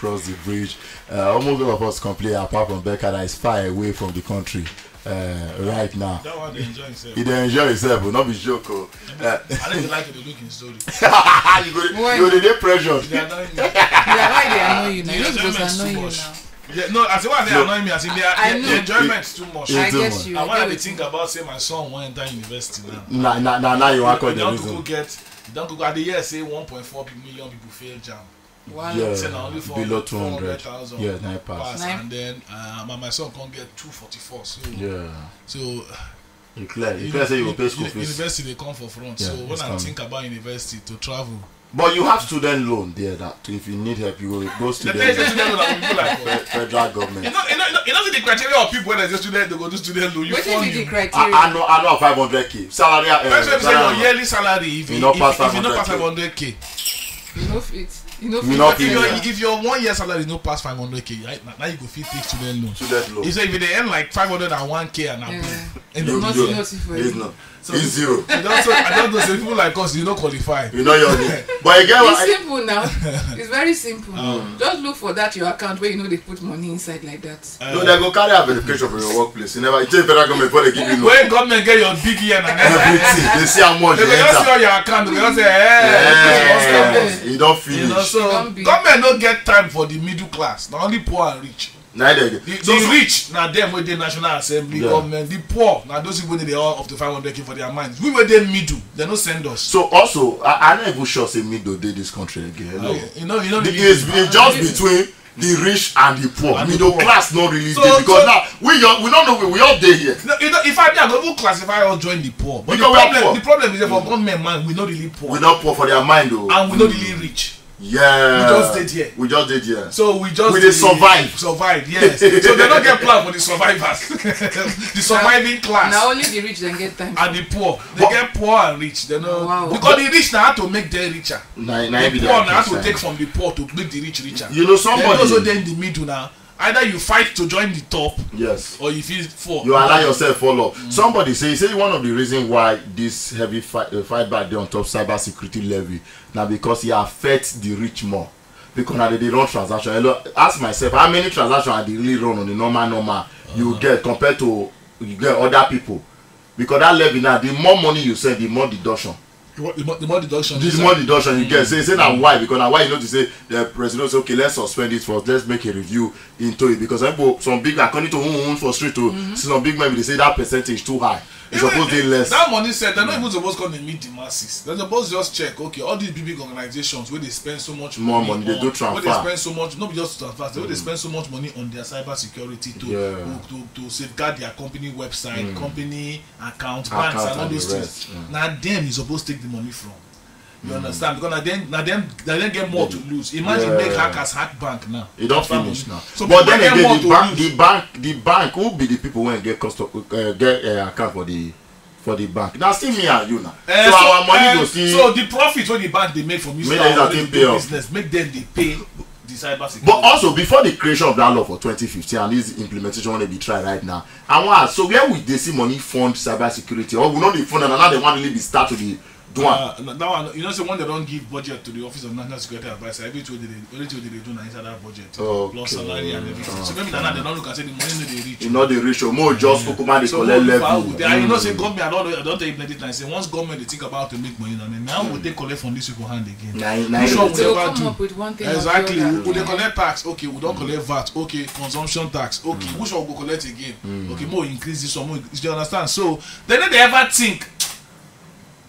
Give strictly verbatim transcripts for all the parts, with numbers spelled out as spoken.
cross the bridge. Uh, almost all of us complain, apart from Becca, that is far away from the country uh, right now. That one dey enjoy himself. He dey enjoy himself, oh, no be joke. Oh. Uh, I no dey like to dey look him story. You go dey, you go dey dey pressured. They annoy me. Yeah, why they annoy you now? The You go enjoyment annoy too you much. Now. Yeah, no, as in why they No. annoy me, as in they are, I the, know. the enjoyment too much. It's I too get much. You. And I when I get dey you. think about say my son wan enter university now. Na na na na you wan call You the don reason. Go get, you don go. I dey hear say one point four million people fail jam. Wow. Yeah, Say na only for below two hundred. four hundred thousand Yeah, nine pass. Pass, Nine. And then uh, my, my son come get two forty-four. So Yeah. so You clear. You uni- clear say you go uni- pay school uni- fees. university dey come for front. Yeah, So when it's I coming. think about university to travel, But you have student loan there that if you need help, you go go They student tell you loan. student loan, people like Fe- Federal government. You know, you know, you know, you know the criteria of people when they say student, they go do student loan. You Wetin phone be the you. I, criteria? I know, I know five hundred k salary. Uh, That's why we say your salary. yearly salary, if You you, no if, pass if you no pass five hundred k. five hundred k, You no fit. You no You fit. no If fit. your, Yeah. if your one year salary no pass five hundred k, right, now, now you go fit take student loan. Student loan. You say if they earn like five hundred and one k and above, Yeah. and You, Nothing, you, nothing for it's you. not. So It's zero. I don't, so I don't know. Say people like us, you no qualify. You know your name. But again, It's I, simple now. It's very simple. Um, Just look for that your account where you know they put money inside like that. Uh, No, they go carry a verification from your workplace. You never, you take federal government before they give you loan. When government get your big ear and everything, Everything. They see how much they they go just see enter. all your account. They go say, eh, Yes. okay, You don't You know, finish. so Don't be- government no get time for the middle class. Na only poor and rich. Na they The, So, the so rich na them wey dey National Assembly Yeah. government. The poor na those people wey dey all up to five hundred k for their mind. We wey dey middle, they no send us. So also, I, I no even sure say middle dey this country again. No. Uh, you know, you know, The, the it's, it's just between the rich and the poor. And the Middle poor. class no really So, dey because so now we young, we don't know we, we all dey here. No, you know, if I be, I go even classify us join the poor. But the Because we are problem, poor. the problem is that for government man, we no really poor, We not poor for their mind though. and we no really rich. Yeah. We just dey there. We just dey there. So we just We dey dey survive. survive, yes. So they don't get plan for the survivors, the surviving class. Now only the rich then get time. And the poor, they But get poor and rich. They know Wow. because the rich now have to make them richer. Na, na The be poor that now have to concern. take from the poor to make the rich richer. You know Then somebody. those who dey in the middle now, either you fight to join the top, Yes. or you feel fall. You allow yourself fall off. Somebody say, say one of the reasons why this heavy fight, uh, fight back there on top cyber security levy now because it affects the rich more. Because now they, they run transaction. Hello, ask myself how many transactions I dey really run on a normal normal you get compared to you get other people. Because that levy now, the more money you send, the more deduction. The more, the more, the more deduction. The more deduction you get. Say, say now why? Because now why you know to say the president say okay, let's suspend it first. Let's make a review into it because some people, some big according to who who for street to see some big men they say that percentage too high. It's Even supposed to be less. That money said they're not even supposed to come and meet the masses. They're supposed to just check. Okay, all these big big organizations where they spend so much More money, money, they on- do where they transfer. spend so much, not just transfer. Where they spend so much money on their cyber security to Yeah. to, to, to safeguard their company website, company account, banks, Account and all and those the things. rest, yeah. Now them is supposed to take the money from. You understand? Because now then, now them, now them get more to lose. Imagine Yeah. make hackers hack bank now. E don Transfer finish money. now. So But people then get again, more the to bank, lose. the bank, the bank, who be the people when get custom, uh, get uh, account for the for the bank? Now still me and you now. Eh, So our money eh, go see. So the profit when the bank they make from you Make now, them when take you pay do up. business, make them they pay the cyber security. But also before the creation of that law for twenty fifteen and this implementation when they be try right now, I want so where we they see money fund cyber security or we know the fund and now they want really be start to the do am. Uh, no, that one, you know, say when they don't give budget to the Office of National Security Advisor, everything they, everything they do na inside that budget, Okay. plus salary and everything. So maybe now they don't look and say the money no dey reach. You know the reach, oh, more just Okuma dey So collect what if I level. would- I, you know, say Mm. government, I don't, I don't take many times. Say once government they think about to make money, I mean, now we take collect from these people hand again. Na, na, Which one So will ever come do? up with one thing or the Exactly. other. We, we dey collect tax, okay. We don't collect vat, okay. Consumption tax, okay. Which one we go collect again? Okay, more increase this one. More, you understand? So they never ever think.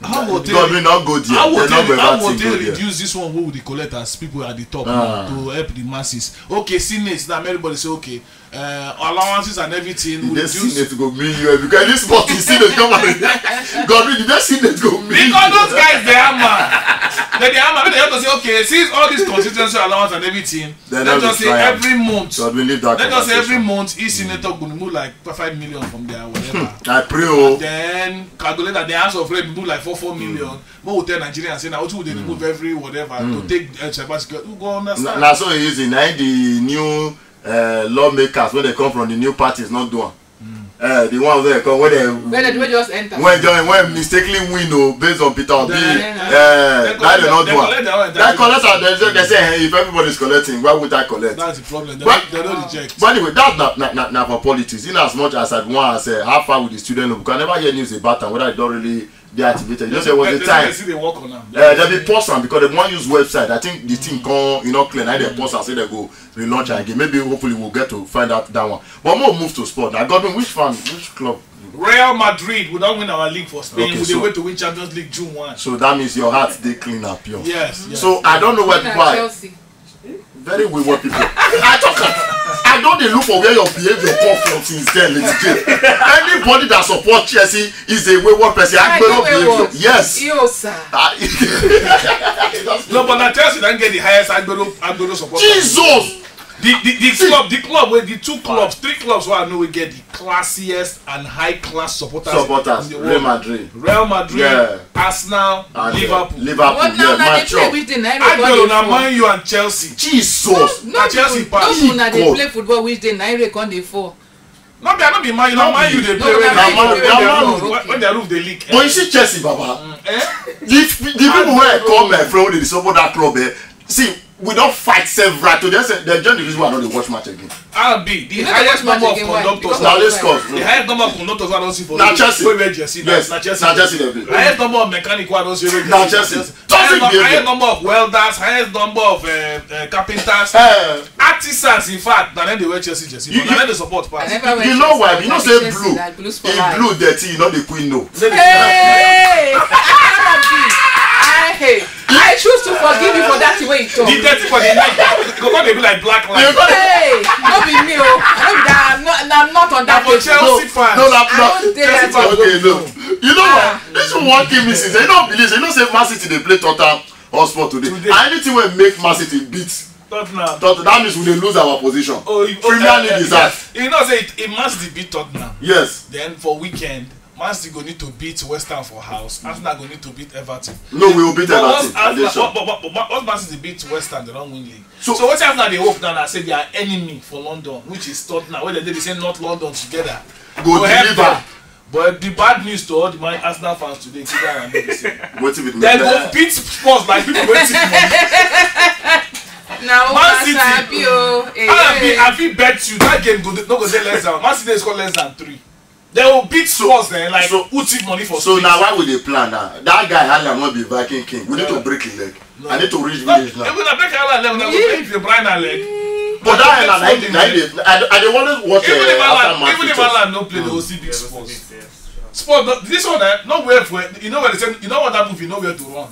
How go take God will not go there. How go They take, not go how ever go think take go there. reduce this one wey we dey collect as people at the top Ah. now to help the masses? Okay, Senate now everybody say okay, uh, allowances and everything The we day reduce. Senate go mean you because this spot is Senate come out. God will the day Senate go mean Because you. those guys they hammer, they they hammer. They have to say okay, since all this constituency allowance and everything, Then let's let's just say try am. every month. God will leave that Let's just say every conversation. month each senator go move like five million from their whatever. I pray oh. Then calculator the house of rent move like four four million. But we tell Nigerians say now what we dey remove every whatever to take uh, cyber security. We go Na, understand. na so e easy. Na the new uh, lawmakers when they come from the new parties not do am. Uh, the ones wey come, wey dem Where they wey just enter. wey join, wey mistakenly win o, based on Peter Obi. Then- Uh, Then that dem collect- no then do am. Collect their own Dem collect entitlement. am. Dem say, dem say, "Hey, if everybody is collecting, why would I collect?" That's the problem. They But- don't, they don't reject. But anyway, that's not not not, not for politics. In as much as I want to say how far with the student loan, because I never hear news about am, whether it don really dey activated. You know, say it was They- a they- time. They see they work on am. Uh, dem be pause am because dem wan use website. I think the thing come, you know, clear. Now they pause am, say they go relaunch am again. Maybe hopefully we'll get to find out that one. But more move to sport. Now, Godwin, which fan, which club? Real Madrid, we don't win our league for Spain. Okay, We dey so- wait to win Champions League June one. So that means your heart dey clean and pure. Yes, yes. So I don't know why Na people are Chelsea. very wayward people. I talk am. I don dey look for where your behavior come from since then, Lady J. Anybody that support Chelsea is a wayward person. I Agbero know behavior. wayward. Yes. Yo, sir. Ah, No, but na Chelsea don get the highest Agbero Agbero support. Jesus. The the the club the club wey the two clubs three clubs wey I know wey get the classiest and high class supporters. Supporters, In the Real world. Madrid. Real Madrid, Yeah. Arsenal, And, uh, Liverpool. Liverpool. What Yeah, now? Na my the play chop. Which day na Agbero everybody na for? Man U and Chelsea. Jesus. No, Na Chelsea no, pass. no, una dey God. play football which day na rain come dey fall. No be I no be Man U, na Man U dey No, play na when Na Man U Man, dey na play. Man. Okay. when the roof dey leak. But you see Chelsea, Baba. Eh? The, the people wey I call my friend wey dey support that club, eh, see, we don fight several to dem say dem join the reason why I no dey watch match again. R B, the You no dey highest watch number match of again, why? conductors. Because Na of only fight. scores. The highest number of conductors I don see for Na road Chelsea. Wey wear jersey. Yes, Na Chelsea. na Chelsea dem be. Highest number of mechanic wey I don see wey wear Na jersey. Chelsea. Highest Toxic number, behavior. Highest number of welders, highest number of uh, uh, carpenters, Eh, artisans. In fact, na dem dey wear Chelsea jersey. You- But na dem dey support pass. I never wear you know Chelsea, why? but You know I say be Chelsea, blue. I blue for If life. blue dirty, you no dey queen no. Say the- Hey! I hate. I choose to forgive you for that way you talk. The dirty for the leg go come dey be like black You line. go Hey, no be me o. No be that. I'm not, I'm not on Na that for page. Chelsea fans. No, no, I don't no. dey that Chelsea way. Okay, no. You know what? This one wan kill me since. You no believe. You know say Man City dey play Tottenham Hotspur today. Today. And anything wey make Man City beat Tottenham. Tottenham, that means we dey lose our position. Oh, you- oh, Premier uh, League uh, is yeah. that. You know say if Man City beat Tottenham, Yes. then for weekend, Man City go need to beat West Ham for house. Arsenal go need to beat Everton. No, we will beat But Everton. once I dey Arsenal, sure. but, but, but, but once Man City beat West Ham, they don't win league. So- So, so what Arsenal dey hope now? I say their enemy for London, which is Tottenham, where they dey the same North London together. Go help deliver. them. But the bad news to all the Man Arsenal fans today, Giga and me, say, Wetin be the they matter? Go beat Spurs like people wey see money. Now, Man Master City. Happy o. Hey, I be, hey. I fit bet you that game go no go dey less than. Man City dey score less than three. They will beat Spurs then, like So- who thief money for So Spurs? Now why we dey plan now? That guy Haaland no be Viking king. We need to break his leg. I need to reach No, village now. Even na break Haaland leg, na go Yeah. break the Brian leg. But that Haaland, I, I, dey, I, dey- I dey always watch Even if uh, after Haaland, Man even if City. Haaland no play, they go see big Spurs. Spurs, no, this one, eh, no where for you know where they say you know what that move, you know where to run.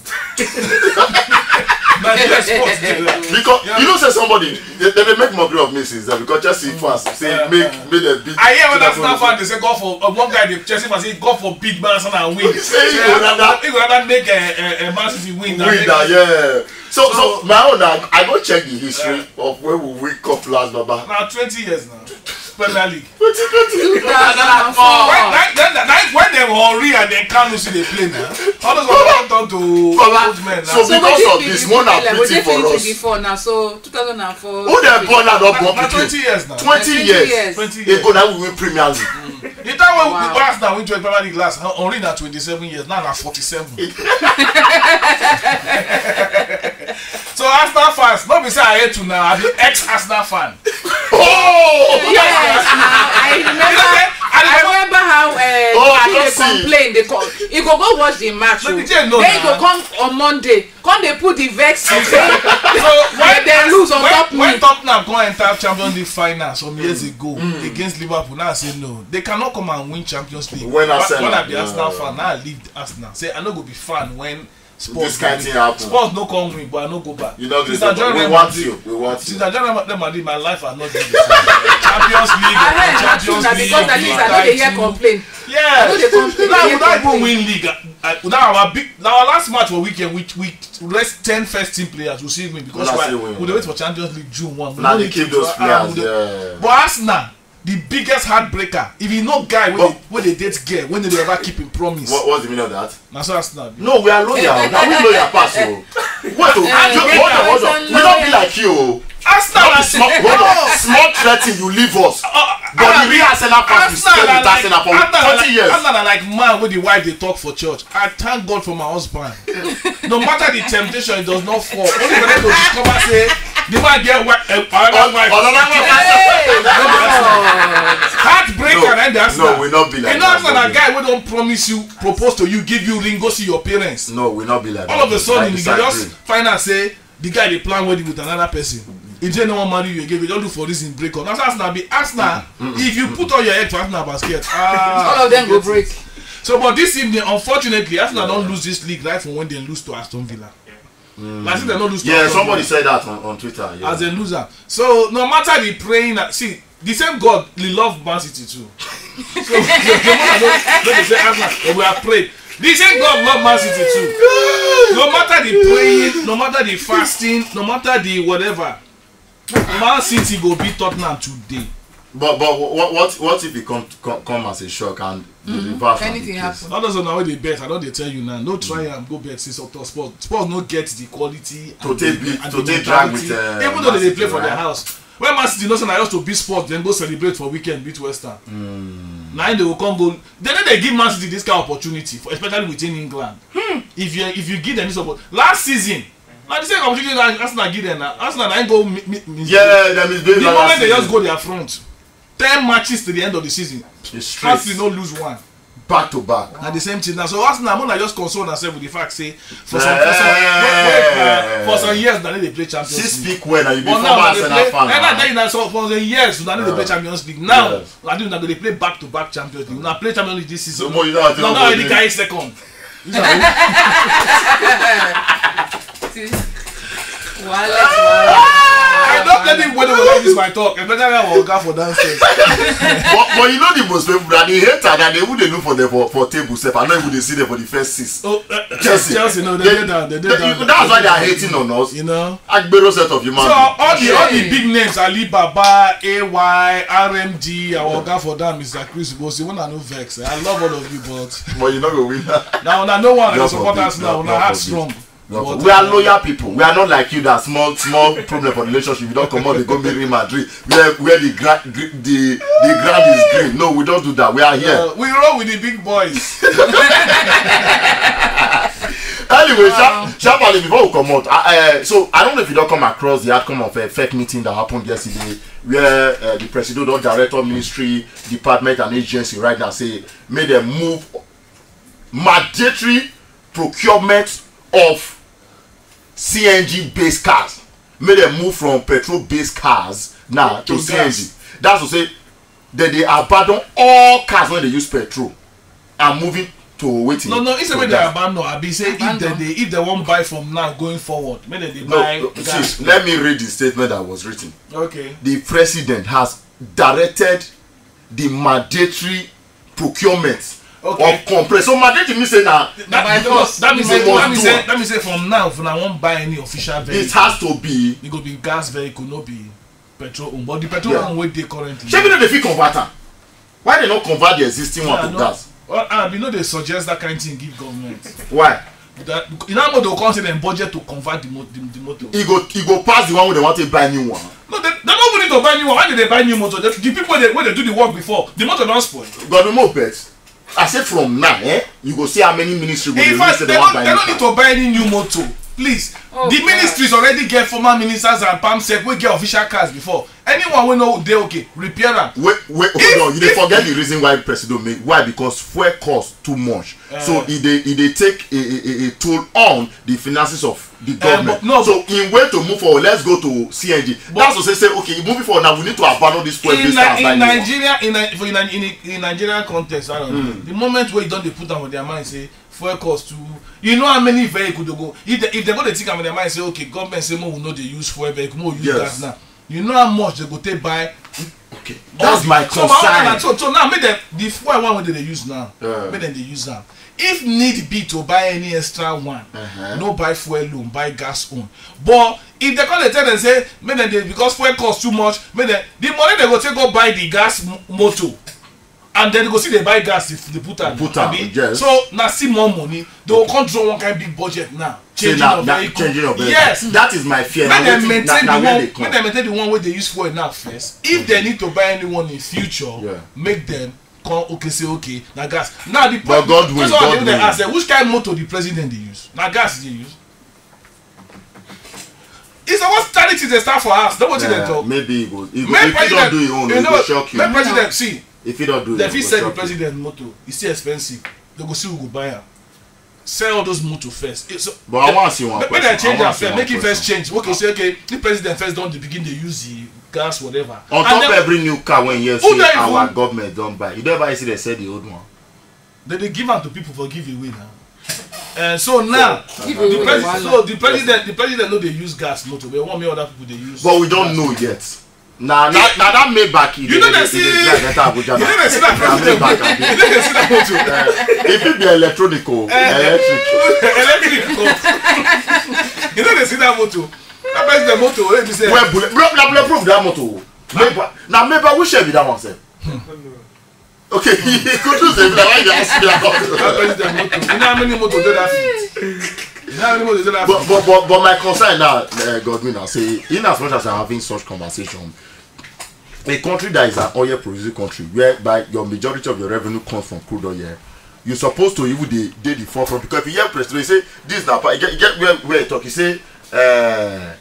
Na there Spurs dey. Because you know say somebody they, they dey make mockery of me since then because Chelsea fans say Yeah, make yeah. make dem beat. I hear one Liverpool. Arsenal fan dey say God for uh, one guy dey Chelsea fan say God forbid man Arsenal win. Say he go rather- He go rather make a, a, a Man City win. Than Win make- that, yeah. So so So- my own na I go check the history of when we win cup last, Baba. Na twenty years now. Premier League. Twenty twenty. Two thousand and four. When, that, that, that, when dem Henry and dem Kanu see dey play now, all those ones don turn to Baba, old men now. so So because wetin of be this, the more na problem? We pity dey for twenty us. twenty-four now, so two thousand and four. Who dem born now don born Na pikin? twenty years now. Twenty Twenty years. years. Twenty years. Ago na we win Premier League. The time when Wow. we Arsenal win twenty Premier League last, Henry na twenty-seven years, now na forty-seven. So Arsenal fans, no be say I hate you now, I be ex-Arsenal fan. Oh! Yes, now I remember. You know say, I I remember remember how uh, Oh, I he don't dey see. Complain. Dey call. He go go watch the match. No, Oh. the J no Then he go na. Come on Monday. Come dey put the vex. Say, So when dem lose on when, top when me. Tottenham come enter Champions League final some years ago against Liverpool, now I say no, they cannot come and win Champions League. When But Arsenal, when I be yeah. Arsenal fan, now I leave Arsenal. Say I no go be fan when Spurs This kind win. Thing happen. Spurs no come win, but I no go back. You know, Since this I join we Real want Madrid, you. We want you. Since I join Real Madrid, my life has not been the same. Champions League, I heard na Champions true na League, because at least I no dey hear title. Complain. Yes. No dey complain, Now no we dey don't even complain. Win league. I, I, now our big, now our last match for weekend, we we rest ten first team players. We see win because Una why? still win. We dey wait for Champions League June one. We Now no they need keep to those do- ah, players. we dey- Yeah. But Arsenal, the biggest heartbreaker. If you know guy wey But- dey- wey dey date girl, wey no dey ever keep him promise. What, what's the meaning of that? Na so Arsenal be. No, we are loyal. Now we loyal pass. Oh. Wait, oh, Eh, hold on, hold on. We don't be like you. Oh. Arsenal Not na be small, hold on. Small threaten you leave us. Uh, But the real Arsenal fans will stay with Arsenal for Arsenal na forty like years. Arsenal na like man wey dey wife dey talk for church. I thank God for my husband. No matter the temptation, it does not fall. Only for them to discover say the man get wife, uh, another wife. Another one. Heartbreaker No, na the Arsenal. no, we not be like You know that, Arsenal na no. Guy wey don promise you, propose to you, give you ring, go see your parents. No, we not be like All that. Of a sudden, I you just disagree. Find out say the guy dey plan wedding with another person. He just no wan marry you again. They don look for reason break up. Na so Arsenal be Arsenal. If you put all your egg for Arsenal basket, ah, All of them go break. So, but this evening, unfortunately, Arsenal don lose this league right from when they lose to Aston Villa. Like say they no lose to Yeah, Aston somebody Villa. Said that on, on Twitter. Yeah. As a loser. So no matter the praying, that, see, the same God, he love Man City too. So the, the one I know, let me say Arsenal, but we are praying. The same God love Man City too. No matter the praying, no matter the fasting, no matter the whatever, Man City go beat Tottenham today. But but what what what if it come come, come as a shock and the reverse? Anything Happen. Happen. All those una wey dey bet, I don dey tell you now. No try am go bet since October Spurs. Spurs no get the quality To and take the- beat- and to the take drag with, mentality. uh, Even though they dey Man play City, for their right? House. When Man City no say na just to beat Spurs, then go celebrate for weekend, beat West Ham. Now they go come go. They no dey give Man City this kind of opportunity, for, especially within England. If you if you give them this opportunity, last season, na the same opportunity that Arsenal give them. Na Arsenal na im go mi- mi- mi- Yeah, that is the moment they just go their front, ten matches to the end of the season, It's straight. Arsenal no lose one. Back to back. Na the same thing now. So Arsenal, una just console ourselves with the fact say for some for some, Eh. wait, wait, uh, for some years now they play Champions See, League. speak well, and you be But former now they Arsenal play. fan. And I Now. tell you now, so for the years now they play Yeah. Champions League. Now Yes. I think now they play back to back Champions League. Now play Champions League this season. So more you don't have to Now go now there. the guy is second. See? Wahala, wahala. I don't let him when they like this my talk, especially our oga for downstairs. but, but you know the most people that they hate are that they would they look for them for, for table sef. I know even they see them for the first six. Oh, uh, Chelsea. Chelsea, no, they, They- did that. They did they- that. That's why they are hating on us. You know. Agbero set of human So being. all the all the Shame. Big names, Alibaba, A Y, R M D, our oga for them, Mister Chris Bosi, when I no vex, I love all of you, but But you not go win that. now now no one God support forbid, us now. God Now hard forbid. strong. No, But, we are uh, loyal people. We are not like you that small small problem for relationship. You don't come out, they go meet Real Madrid. Where where the gra- gr- the the ground is green. No, we don't do that. We are here. Uh, we roll with the big boys. Anyway, sha- sharply before we come out, uh, uh, so I don't know if you don't come across the outcome of a fake meeting that happened yesterday, where uh, the president or director ministry department and agency right now say make them move mandatory procurement of C N G based cars. Make them move from petrol based cars now to, To C N G. gas. That's to say that they abandon all cars when they use petrol and moving to waiting. No, no, it's to when they gas. Abandon. I be say if they, Abandon. They if they won't buy from now going forward, maybe they No, buy no, gas. See, let me read the statement that was written. Okay. The president has directed the mandatory procurement Okay. of compressed. So mandatory means say now That, By because force. that means You say must that means do say am. That means say from now, if I won't buy any official vehicle, It has to be. It go be gas vehicle, no be petrol own. But the petrol Yeah. One wey dey currently. Shey we no dey fit convert am? Why they not convert the existing one Yeah, to no. Gas? Well, ah, we no dey suggest that kind thing give government. Why? That you know what they come say dem budget to convert the, mo- the, the motor. E go e go pass the one wey dem wan take buy new one. No, they, they don't need to buy new one. Why did they buy new motor? The, the people wey dey, wey dey do the work before, the motor don spoil. God no bet. I say from now, eh, you go see how many ministry go dey In release fact, say they dem wan don't, buy they new don't need car. To buy any new motor. Please, Oh, the God. Ministries already get former ministers and palm sec wey get official cars before. Anyone wey no dey okay, repair am. Wait wait hold on, you dey forget the reason why presido make why because fuel cost too much, so e dey e dey take a a a a toll on the finances of the government. But no, So in way to move forward, let's go to C N G. That's to say say okay, moving forward now we need to abandon this fuel In, based Ni- cars. in Like this one. Nigeria, in, Ni- for in, in, in Nigerian context, I don't know. The moment where you don dey put am for their mind say fuel cost too, you know how many vehicle dey go. If they, if they go dey think am for their mind say okay, government say make we no dey use fuel vehicle, make we use Yes. Gas now. You know how much they go take buy. Okay, that's my So, my own na- concern. so, so now make them the fuel one wey they dey use now. Yeah. Make them dey use am. If need be to buy any extra one, Uh-huh. No buy fuel loan, buy gas own. But if they come dey tell them say make them dey because fuel cost too much, make them the money they go take go buy the gas m- motor. And then they go see they buy gas if they put am. Put am, Abi? Yes. So na see more money. They will come draw one kind big budget now. Say Changing na of na vehicle. Changing of vehicle. Yes. That is my fear. Make Na dem wetin- maintain na- the na where one. they come. Make dem maintain the one wey they use fuel now first. If they need to buy anyone in future, Yeah. make them come okay say okay na gas. Now the But God will, person God wey dey will. ask them which kind motor the president dey use. Na gas dey use. It's a what charity dey start for house. No wetin dem Yeah, talk. Maybe he go. He go Make if he don president, do his own, you he know, go shock you. Make president see. If he don do his Dem own, fit he go sell the shock you. president motor. E still expensive. They go see who go buy am. Sell all those motor first. Eh, so, But I wan ask you one make, question. Make dem change I wan am ask you first. one Make it first question. Change. Okay, say okay. The president first don dey begin dey use the gas whatever. On And top then- every new car when you Who see don our even- government don buy, you don ever see they sell the old one. They dey give am to people for giveaway now. Uh, so now, Giveaway the president, wahala. So the president, the president no dey use gas motor. But one make other people dey use. But we don't know yet. Na na na that Maybach e You know dey they see. dey drive enter Abuja You know now. they see that Na president. Maybach abi. You know they see that motor. If it be electronic o, electric. Electric. You know they see that motor. That president motor. Wey be say. Well, bullet, bro, na bulletproof that motor o. Maybach, na Maybach, which year be that one sef? Okay, you could do same like why you ask me that. That president motor. You know how many motor dey that fit? You know how many motor dey that But fit? but but but my concern now, uh, Godwin, I say, in as much as I'm having such conversation, a country that is an oil producing country whereby your majority of your revenue comes from crude oil, you supposed to even dey dey the forefront because if you hear president say this na pa- you get, you get where where he talk, he say uh, uh,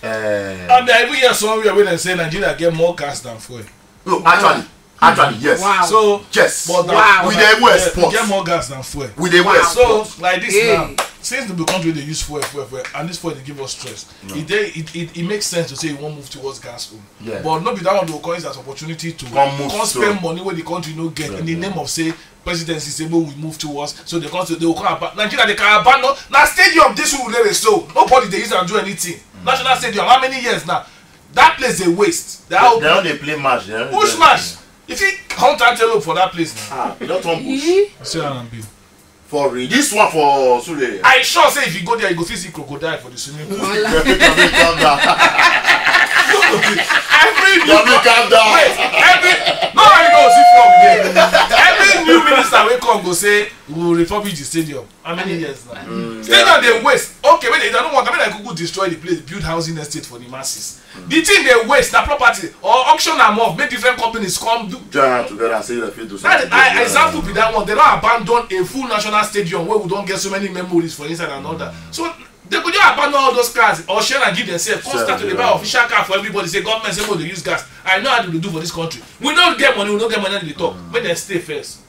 And I even hear somewhere where they say Nigeria get more gas than fuel. No, actually, actually yes. Wow. So Yes. But Wow. We dey even Yeah, export. Get more gas than fuel. We dey even Wow. So export. Like this Yeah. Now, since the country dey use fuel, fuel, fuel, and this fuel dey give us stress, e dey it, it, it makes sense to say you wan move towards gas own. Yeah. But no be that one dey come use as opportunity to Come move come so. Spend money wey the country no get in the name of say presidency say make we move towards. So they come say they go come abandon Nigeria. They can abandon na stadium this we dey so nobody dey use am do anything. National stadium, how many years now? That place dey waste. That They don dey play match. They don dey Which play match? If you hunt antelope for that place now. Ah, e don turn bush. Yee. See how am be. For real. This one for Surulere. I sure say if you go there, you go fit see crocodile for the swimming pool. Calm down. Every new Calm down. Wait, every no, I go see frog there. Every new minister wey come go say we will refurbish the stadium. How many years now? Stadium dey waste. Okay, when they don't want, I mean, I could destroy the place, build housing estate for the masses. The thing dey waste na property or auction am off, make different companies come do. Join am together and say they fit do That something. I, example be that one. They don abandon a full national stadium where we don get so many memories for inside and all that. So they go just abandon all those cars or share and give themselves. Come Sell, start to dey yeah. Buy official car for everybody. Say government say make they use gas. I know how to do for this country. We no get money. We no get money to dey talk. Make dem stay first.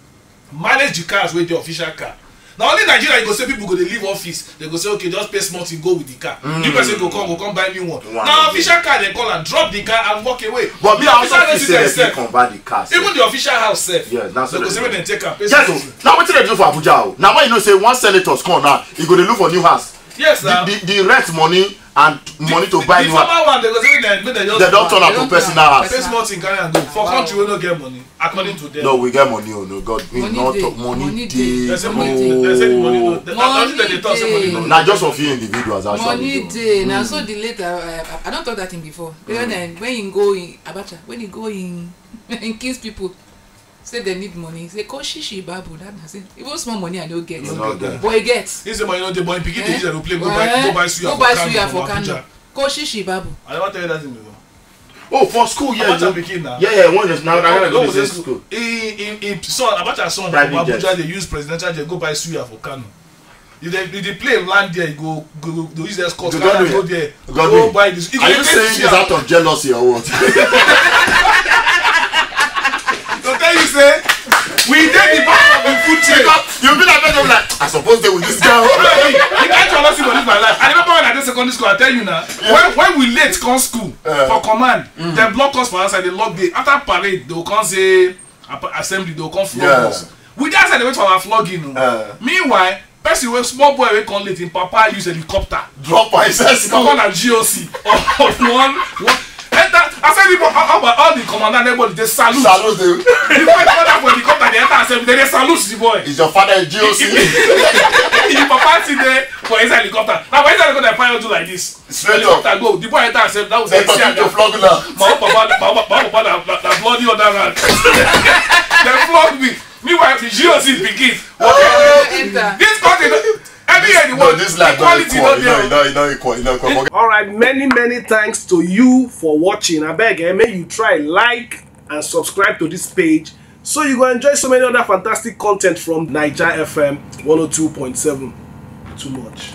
Manage the cars wey dey official car. Na only Nigeria you go say people go dey leave office. They go say okay, just pay small thing, go with the car. New person go come, go come buy new one. One Na again. Official car dem call am, drop the car and walk away. But me, The I also official feel residence say they sef, fit convert the cars. Even the official house sef. Yes, that's They what go they say do. Make dem take am. Pay Yes, small o. Thing. Now wetin dey do for Abuja o? Now when you know say one senator come now, he go dey look for new house. Yes, The, na. The, the rent money and money to buy The new house. Former one, they go say make dem make dem just. They don turn am They to don personal turn am. house. Pay small thing, carry am go. For Wow. Country wey no get money, according to them. No, we get money o. No, God, we Money no dey. Talk money Money dey. dey. They say money. They say the money no. They, na Money wetin dem dey talk say money dey. no. Na just some few individuals actually. Money do. Dey na so the late uh, I, I don talk that thing before. When uh, when he go in Abacha, when he go in in King's people, say they need money. Say ko shishi babu that na say even small money I no get. You no get. But he get. He say money no dey, but him pikin dey use am play go buy go buy suya Go for buy Kano suya from for Kano. Abuja. Ko shishi babu. I never tell you that thing before. Oh, for school, yeah. Abacha you- pikin na. Yeah, yeah. When it's now, Oh, I oh, was in school. School. He he he son Abacha son from Private Abuja jet. Dey use presidential jet go buy suya for Kano. If they if they play land there, you go go go, go use escort. You Carry got am me. Go there. You got Go me. Buy this. You Are go you take saying this suya. Out of jealousy or what? To tell you say we dey the back of the food chain. You be like, I'm like, I suppose they with this girl. Hey, the kind of see for this my life. I remember when I dey secondary school. I tell you now. When when we late come school Uh. For command, they block us for outside. They lock the after parade. They will come say ap- assembly. They will come flog Yeah. Us. We dey outside dey wait for our flogging. O. Uh. Meanwhile, person wey small boy wey come late, him papa use helicopter. Drop my sense. Papa na G O C of one one. Enter. I say the boy, all, all, all the commandant, everybody dey salute. Salute the. The boy come out for helicopter, dey enter assembly, they dey salute the boy. Is your father a G O C? Your papa sit there for inside helicopter. Now for inside helicopter, fire you like this. Straight up. Helicopter go. The boy enter and say that was They continue to flog now. My own papa, my own papa, my own papa na, na, na bloody other round. They flog me. Meanwhile, the G O C begin. Enter. This country, no- every year the No, world, this life not equality equal. no You know, you dey. know, you know, equal. You know, equal. All right, many many thanks to you for watching. I beg, eh, may you try like and subscribe to this page so you go enjoy so many other fantastic content from Naija F M one oh two point seven. Too much.